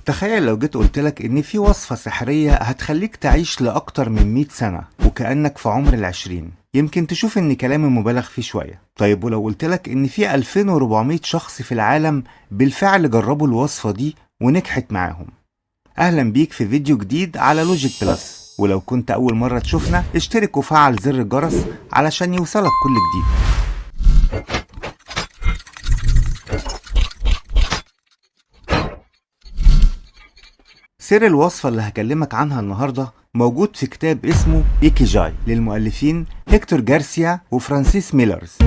تخيل لو جيت قلتلك إن في وصفة سحرية هتخليك تعيش لأكتر من 100 سنة وكأنك في عمر 20. يمكن تشوف إن كلامي مبالغ فيه شوية. طيب ولو قلتلك إن في 2400 شخص في العالم بالفعل جربوا الوصفة دي ونجحت معاهم. أهلا بيك في فيديو جديد على Logic Plus، ولو كنت أول مرة تشوفنا اشترك وفعل زر الجرس علشان يوصلك كل جديد. سر الوصفة اللي هكلمك عنها النهاردة موجود في كتاب اسمه إيكيجاي للمؤلفين هيكتور جارسيا وفرانسيس ميلرز.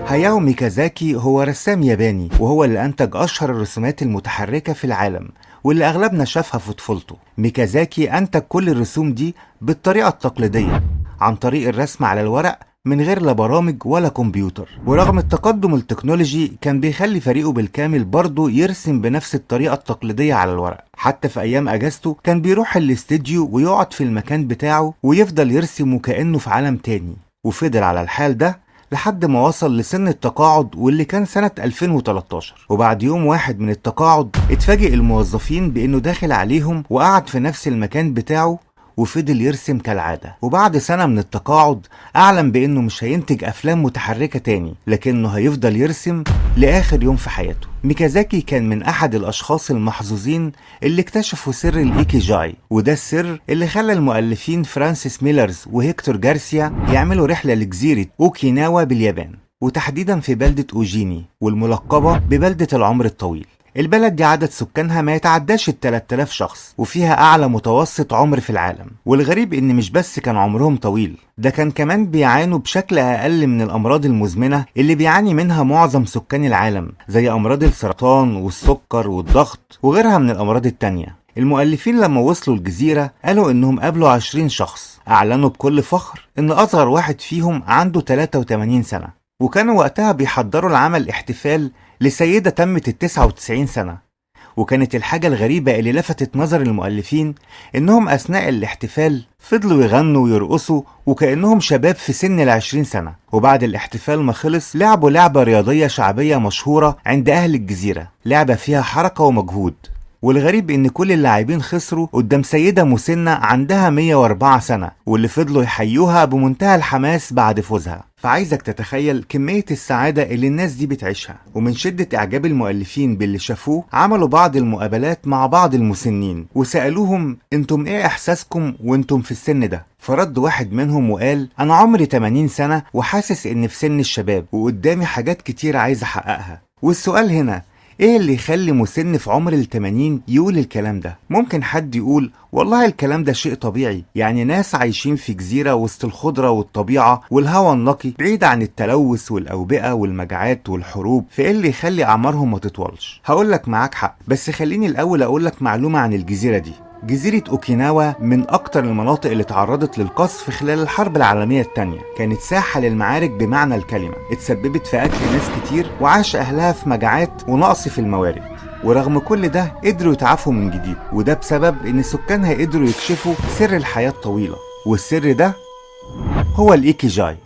هاياو ميكازاكي هو رسام ياباني، وهو اللي أنتج أشهر الرسومات المتحركة في العالم واللي أغلبنا شافها في طفولته. ميكازاكي أنتج كل الرسوم دي بالطريقة التقليدية عن طريق الرسم على الورق من غير لا برامج ولا كمبيوتر، ورغم التقدم التكنولوجي كان بيخلي فريقه بالكامل برضه يرسم بنفس الطريقة التقليدية على الورق. حتى في أيام أجازته كان بيروح الاستديو ويقعد في المكان بتاعه ويفضل يرسم وكأنه في عالم تاني، وفضل على الحال ده لحد ما وصل لسن التقاعد واللي كان سنة 2013. وبعد يوم واحد من التقاعد اتفاجئ الموظفين بأنه داخل عليهم وقعد في نفس المكان بتاعه وفضل يرسم كالعادة. وبعد سنة من التقاعد أعلن بأنه مش هينتج أفلام متحركة تاني، لكنه هيفضل يرسم لآخر يوم في حياته. ميكازاكي كان من أحد الأشخاص المحظوظين اللي اكتشفوا سر الإيكيجاي، وده السر اللي خلى المؤلفين فرانسيس ميلرز وهيكتور جارسيا يعملوا رحلة لجزيرة أوكيناوا باليابان، وتحديدا في بلدة أوجيني والملقبة ببلدة العمر الطويل. البلد دي عدد سكانها ما يتعداش 3000 شخص، وفيها أعلى متوسط عمر في العالم. والغريب إن مش بس كان عمرهم طويل، ده كان كمان بيعانوا بشكل أقل من الأمراض المزمنة اللي بيعاني منها معظم سكان العالم، زي أمراض السرطان والسكر والضغط وغيرها من الأمراض التانية. المؤلفين لما وصلوا الجزيرة قالوا إنهم قابلوا 20 شخص، أعلنوا بكل فخر إن أصغر واحد فيهم عنده 83 سنة، وكانوا وقتها بيحضروا العمل احتفال لسيدة تمت 99 سنة. وكانت الحاجة الغريبة اللي لفتت نظر المؤلفين إنهم أثناء الاحتفال فضلوا يغنوا ويرقصوا وكأنهم شباب في سن 20 سنة. وبعد الاحتفال ما خلص لعبوا لعبة رياضية شعبية مشهورة عند أهل الجزيرة، لعبة فيها حركة ومجهود. والغريب إن كل اللاعبين خسروا قدام سيدة مسنة عندها 104 سنة، واللي فضلوا يحيوها بمنتهى الحماس بعد فوزها. فعايزك تتخيل كمية السعادة اللي الناس دي بتعيشها. ومن شدة إعجاب المؤلفين باللي شافوه عملوا بعض المقابلات مع بعض المسنين وسألوهم انتم ايه إحساسكم وانتم في السن ده؟ فرد واحد منهم وقال أنا عمري 80 سنة وحاسس إن في سن الشباب وقدامي حاجات كتير عايز أحققها. والسؤال هنا ايه اللي يخلي مسن في عمر 80 يقول الكلام ده؟ ممكن حد يقول والله الكلام ده شيء طبيعي، يعني ناس عايشين في جزيرة وسط الخضرة والطبيعة والهواء النقي بعيد عن التلوث والأوبئة والمجاعات والحروب، فايه اللي يخلي أعمارهم ما تطولش؟ هقولك معاك حق، بس خليني الأول أقولك معلومة عن الجزيرة دي. جزيرة أوكيناوا من أكتر المناطق اللي تعرضت للقصف خلال الحرب العالمية الثانية، كانت ساحة للمعارك بمعنى الكلمة، اتسببت في قتل ناس كتير وعاش أهلها في مجاعات ونقص في الموارد. ورغم كل ده قدروا يتعافوا من جديد، وده بسبب إن سكانها قدروا يكشفوا سر الحياة الطويلة، والسر ده هو الإيكيجاي.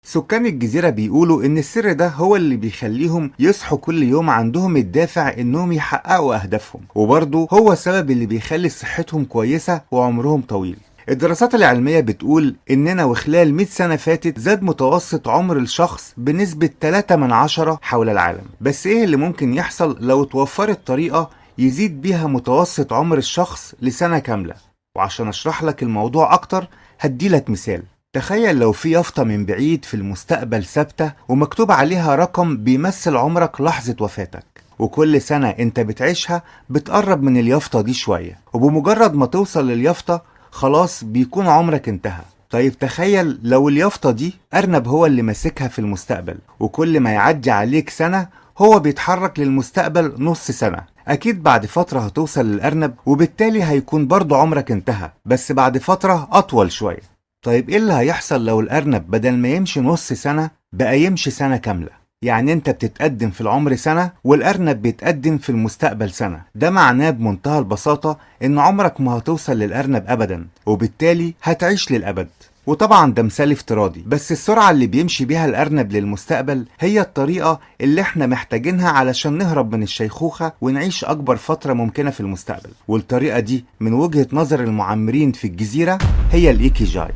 سكان الجزيرة بيقولوا إن السر ده هو اللي بيخليهم يصحوا كل يوم عندهم الدافع إنهم يحققوا أهدافهم، وبرضه هو السبب اللي بيخلي صحتهم كويسة وعمرهم طويل. الدراسات العلمية بتقول إننا وخلال 100 سنة فاتت زاد متوسط عمر الشخص بنسبة 3 من 10 حول العالم. بس إيه اللي ممكن يحصل لو اتوفرت طريقة يزيد بيها متوسط عمر الشخص لسنة كاملة؟ وعشان أشرح لك الموضوع أكتر هديلك مثال. تخيل لو في يافطة من بعيد في المستقبل ثابتة ومكتوب عليها رقم بيمثل عمرك لحظة وفاتك، وكل سنة انت بتعيشها بتقرب من اليافطة دي شوية، وبمجرد ما توصل لليافطة خلاص بيكون عمرك انتهى. طيب تخيل لو اليافطة دي أرنب هو اللي ماسكها في المستقبل، وكل ما يعدي عليك سنة هو بيتحرك للمستقبل نص سنة. أكيد بعد فترة هتوصل للأرنب وبالتالي هيكون برضو عمرك انتهى، بس بعد فترة أطول شوية. طيب ايه اللي هيحصل لو الأرنب بدل ما يمشي نص سنة بقى يمشي سنة كاملة؟ يعني انت بتتقدم في العمر سنة والأرنب بيتقدم في المستقبل سنة. ده معناه بمنتهى البساطة ان عمرك ما هتوصل للأرنب أبدا، وبالتالي هتعيش للأبد. وطبعا ده مثال افتراضي، بس السرعة اللي بيمشي بيها الأرنب للمستقبل هي الطريقة اللي احنا محتاجينها علشان نهرب من الشيخوخة ونعيش أكبر فترة ممكنة في المستقبل. والطريقة دي من وجهة نظر المعمرين في الجزيرة هي الإيكيجاي.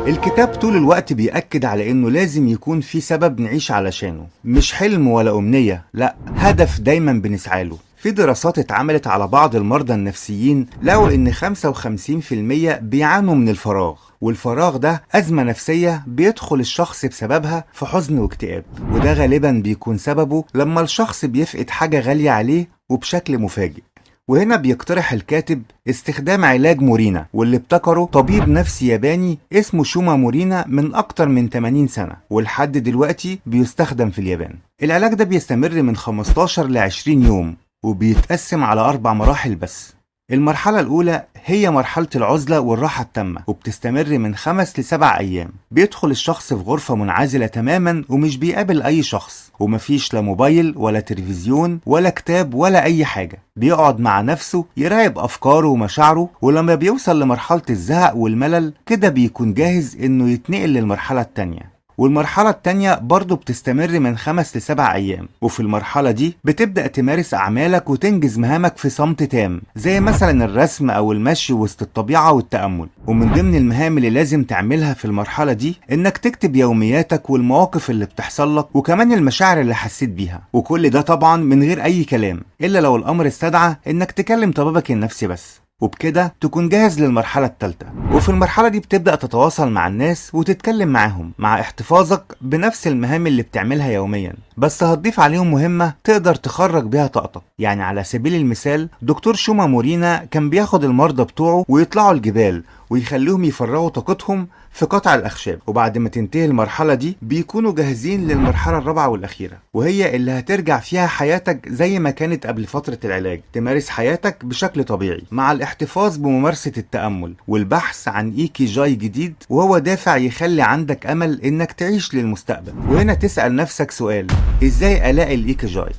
الكتاب طول الوقت بيأكد على إنه لازم يكون في سبب نعيش علشانه، مش حلم ولا أمنية، لا، هدف دايما بنسعاله. في دراسات اتعملت على بعض المرضى النفسيين لقوا إن 55% بيعانوا من الفراغ، والفراغ ده أزمة نفسية بيدخل الشخص بسببها في حزن واكتئاب، وده غالبا بيكون سببه لما الشخص بيفقد حاجة غالية عليه وبشكل مفاجئ. وهنا بيقترح الكاتب استخدام علاج مورينا، واللي ابتكره طبيب نفسي ياباني اسمه شوما مورينا من أكتر من 80 سنة، ولحد دلوقتي بيستخدم في اليابان. العلاج ده بيستمر من 15 ل 20 يوم، وبيتقسم على 4 مراحل بس. المرحلة الأولى هي مرحلة العزلة والراحة التامة، وبتستمر من 5 ل7 أيام. بيدخل الشخص في غرفة منعزلة تماما ومش بيقابل أي شخص، ومفيش لا موبايل ولا تلفزيون ولا كتاب ولا أي حاجة. بيقعد مع نفسه يراقب أفكاره ومشاعره، ولما بيوصل لمرحلة الزهق والملل كده بيكون جاهز إنه يتنقل للمرحلة التانية. والمرحلة التانية برضو بتستمر من 5 ل7 أيام، وفي المرحلة دي بتبدأ تمارس أعمالك وتنجز مهامك في صمت تام، زي مثلا الرسم أو المشي وسط الطبيعة والتأمل. ومن ضمن المهام اللي لازم تعملها في المرحلة دي إنك تكتب يومياتك والمواقف اللي بتحصل لك، وكمان المشاعر اللي حسيت بيها، وكل ده طبعا من غير أي كلام، إلا لو الأمر استدعى إنك تكلم طبيبك النفسي بس. وبكده تكون جاهز للمرحلة الثالثة. وفي المرحلة دي بتبدأ تتواصل مع الناس وتتكلم معاهم، مع احتفاظك بنفس المهام اللي بتعملها يوميا، بس هتضيف عليهم مهمة تقدر تخرج بيها طاقتك. يعني على سبيل المثال دكتور شوما مورينا كان بياخد المرضى بتوعه ويطلعوا الجبال ويخليهم يفرغوا طاقتهم في قطع الأخشاب، وبعد ما تنتهي المرحلة دي بيكونوا جاهزين للمرحلة الرابعة والأخيرة، وهي اللي هترجع فيها حياتك زي ما كانت قبل فترة العلاج، تمارس حياتك بشكل طبيعي مع الاحتفاظ بممارسة التأمل والبحث عن إيكيجاي جديد، وهو دافع يخلي عندك أمل إنك تعيش للمستقبل. وهنا تسأل نفسك سؤال: إزاي ألاقي الإيكيجاي؟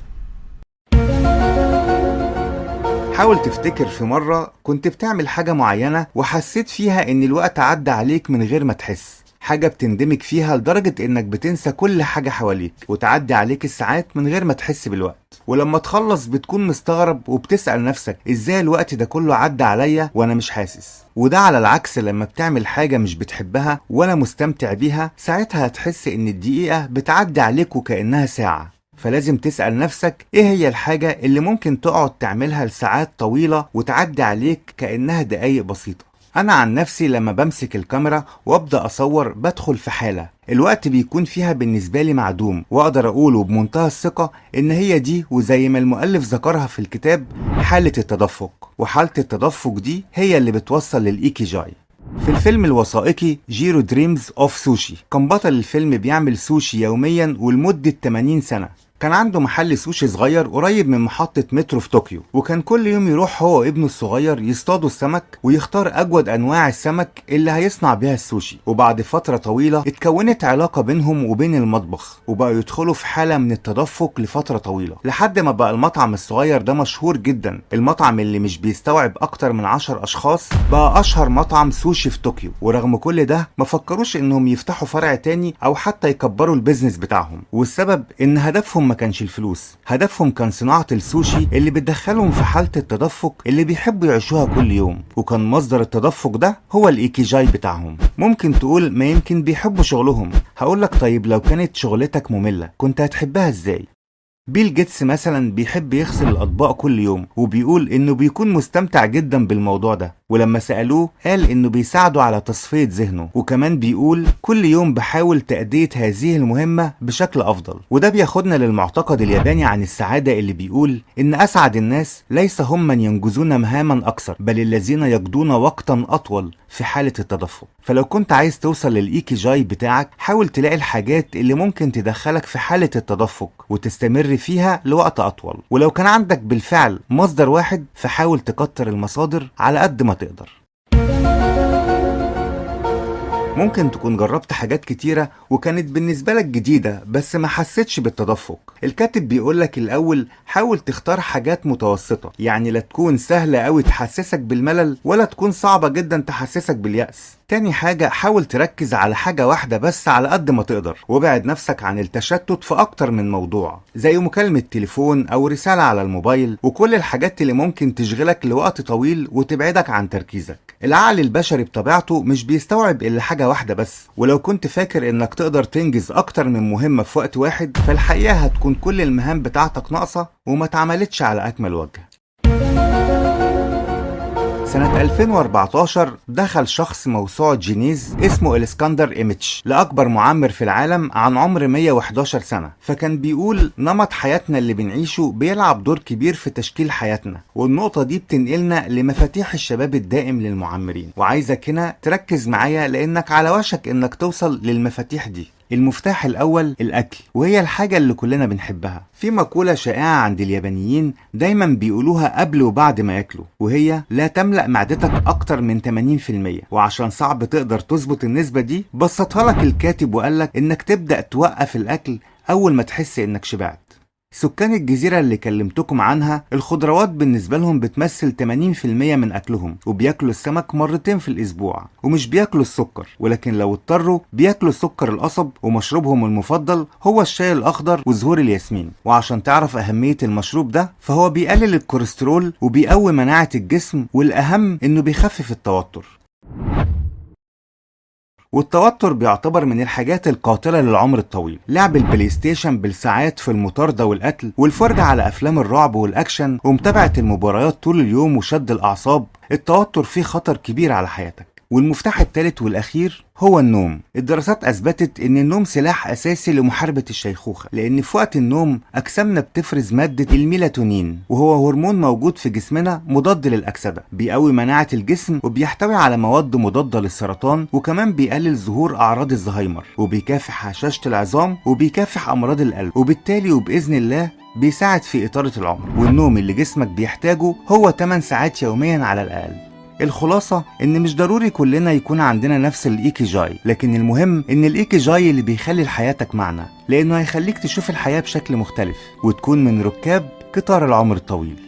حاول تفتكر في مرة كنت بتعمل حاجة معينة وحسيت فيها إن الوقت عدى عليك من غير ما تحس، حاجة بتندمج فيها لدرجة إنك بتنسى كل حاجة حواليك وتعدي عليك الساعات من غير ما تحس بالوقت، ولما تخلص بتكون مستغرب وبتسأل نفسك إزاي الوقت ده كله عدى عليا وأنا مش حاسس. وده على العكس لما بتعمل حاجة مش بتحبها ولا مستمتع بيها، ساعتها هتحس إن الدقيقة بتعدي عليك وكأنها ساعة. فلازم تسأل نفسك إيه هي الحاجة اللي ممكن تقعد تعملها لساعات طويلة وتعدي عليك كأنها دقايق بسيطة. أنا عن نفسي لما بمسك الكاميرا وأبدأ أصور بدخل في حالة الوقت بيكون فيها بالنسبة لي معدوم، وأقدر أقوله بمنتهى الثقة إن هي دي، وزي ما المؤلف ذكرها في الكتاب، حالة التدفق. وحالة التدفق دي هي اللي بتوصل للإيكيجاي. في الفيلم الوثائقي Jiro Dreams of Sushi، كان بطل الفيلم بيعمل سوشي يوميا ولمدة 80 سنة. كان عنده محل سوشي صغير قريب من محطة مترو في طوكيو، وكان كل يوم يروح هو وابنه الصغير يصطادوا السمك ويختار أجود أنواع السمك اللي هيصنع بيها السوشي. وبعد فترة طويلة اتكونت علاقة بينهم وبين المطبخ، وبقوا يدخلوا في حالة من التدفق لفترة طويلة، لحد ما بقى المطعم الصغير ده مشهور جدا. المطعم اللي مش بيستوعب أكتر من 10 أشخاص بقى أشهر مطعم سوشي في طوكيو. ورغم كل ده ما فكروش إنهم يفتحوا فرع تاني أو حتى يكبروا ال business بتاعهم، والسبب إن هدفهم ما كانش الفلوس، هدفهم كان صناعة السوشي اللي بتدخلهم في حالة التدفق اللي بيحبوا يعيشوها كل يوم، وكان مصدر التدفق ده هو الإيكيجاي بتاعهم. ممكن تقول ما يمكن بيحبوا شغلهم، هقولك طيب لو كانت شغلتك مملة كنت هتحبها ازاي؟ بيل جيتس مثلا بيحب يغسل الأطباق كل يوم، وبيقول إنه بيكون مستمتع جدا بالموضوع ده، ولما سألوه قال إنه بيساعده على تصفية ذهنه، وكمان بيقول كل يوم بحاول تأدية هذه المهمة بشكل أفضل. وده بياخدنا للمعتقد الياباني عن السعادة اللي بيقول إن أسعد الناس ليس هم من ينجزون مهاما أكثر، بل الذين يقضون وقتا أطول في حالة التدفق. فلو كنت عايز توصل للإيكيجاي بتاعك، حاول تلاقي الحاجات اللي ممكن تدخلك في حالة التدفق وتستمر فيها لوقت أطول. ولو كان عندك بالفعل مصدر واحد، فحاول تكتر المصادر على قد ما تقدر. ممكن تكون جربت حاجات كتيرة وكانت بالنسبة لك جديدة بس ما حسيتش بالتدفق. الكاتب بيقولك الأول حاول تختار حاجات متوسطة، يعني لا تكون سهلة أوي تحسسك بالملل ولا تكون صعبة جدا تحسسك باليأس. تاني حاجة، حاول تركز على حاجة واحدة بس على قد ما تقدر، وابعد نفسك عن التشتت في أكتر من موضوع زي مكالمة تليفون أو رسالة على الموبايل وكل الحاجات اللي ممكن تشغلك لوقت طويل وتبعدك عن تركيزك. العقل البشري بطبيعته مش بيستوعب إلا حاجة واحدة بس، ولو كنت فاكر إنك تقدر تنجز أكتر من مهمة في وقت واحد فالحقيقة هتكون كل المهام بتاعتك ناقصة وما اتعملتش على أكمل وجه. سنة 2014 دخل شخص موسوعة جينيز اسمه الاسكندر إيميتش لأكبر معمر في العالم عن عمر 111 سنة، فكان بيقول نمط حياتنا اللي بنعيشه بيلعب دور كبير في تشكيل حياتنا، والنقطة دي بتنقلنا لمفاتيح الشباب الدائم للمعمرين. وعايزك هنا تركز معايا لأنك على وشك إنك توصل للمفاتيح دي. المفتاح الأول الأكل، وهي الحاجة اللي كلنا بنحبها. في مقولة شائعة عند اليابانيين دايما بيقولوها قبل وبعد ما ياكلوا، وهي لا تملأ معدتك أكتر من 80%. وعشان صعب تقدر تظبط النسبة دي بسطها لك الكاتب وقالك إنك تبدأ توقف الأكل أول ما تحس إنك شبعت. سكان الجزيرة اللي كلمتكم عنها الخضروات بالنسبة لهم بتمثل 80% من أكلهم، وبياكلوا السمك مرتين في الأسبوع، ومش بياكلوا السكر، ولكن لو اضطروا بياكلوا سكر القصب، ومشروبهم المفضل هو الشاي الأخضر وزهور الياسمين. وعشان تعرف أهمية المشروب ده فهو بيقلل الكوليسترول وبيقوي مناعة الجسم، والأهم إنه بيخفف التوتر. والتوتر بيعتبر من الحاجات القاتلة للعمر الطويل. لعب البلاي ستيشن بالساعات في المطاردة والقتل، والفرجة على أفلام الرعب والأكشن، ومتابعة المباريات طول اليوم وشد الأعصاب، التوتر فيه خطر كبير على حياتك. والمفتاح الثالث والأخير هو النوم. الدراسات أثبتت إن النوم سلاح أساسي لمحاربة الشيخوخة، لأن في وقت النوم أجسامنا بتفرز مادة الميلاتونين، وهو هرمون موجود في جسمنا مضاد للأكسدة، بيقوي مناعة الجسم وبيحتوي على مواد مضادة للسرطان، وكمان بيقلل ظهور أعراض الزهايمر، وبيكافح هشاشة العظام، وبيكافح أمراض القلب، وبالتالي وبإذن الله بيساعد في إطالة العمر. والنوم اللي جسمك بيحتاجه هو 8 ساعات يوميا على الأقل. الخلاصة إن مش ضروري كلنا يكون عندنا نفس الإيكيجاي، لكن المهم إن الإيكيجاي اللي بيخلي لحياتك معنى، لأنه هيخليك تشوف الحياة بشكل مختلف وتكون من ركاب قطار العمر الطويل.